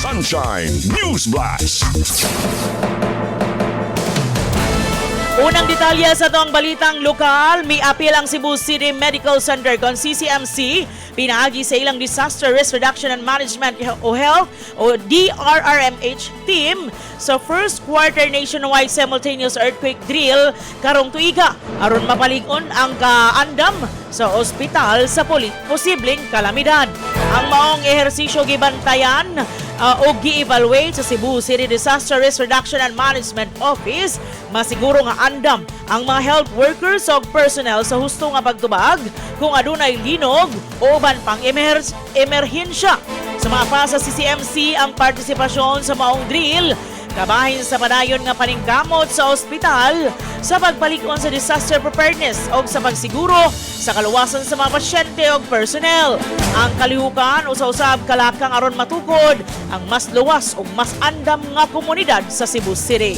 Sunshine News Blast. Unang detalye sa atong balitang lokal, miapil ang Cebu City Medical Center kon CCMC pinaagi sa ilang Disaster Risk Reduction and Management o Health o DRRMH team sa first quarter nationwide simultaneous earthquake drill karong tuiga aron mapalig-on ang kaandam sa ospital sa posibleng kalamidad. Ang maong ehersisyo gibantayan o gi-evaluate sa Cebu City Disaster Risk Reduction and Management Office, masiguro nga andam ang mga health workers o personnel sa husto nga pagtubag kung adunay linog o uban pang emerhensya. Sa mga pa sa CCMC, ang partisipasyon sa maong drill kabahin sa padayon nga paningkamot sa ospital sa pagpalig-on sa disaster preparedness o sa pagsiguro sa kaluwasan sa mga pasyente o personnel. Ang kalihukan usa-usab kalakang aron matukod ang mas luwas ug mas andam nga komunidad sa Cebu City.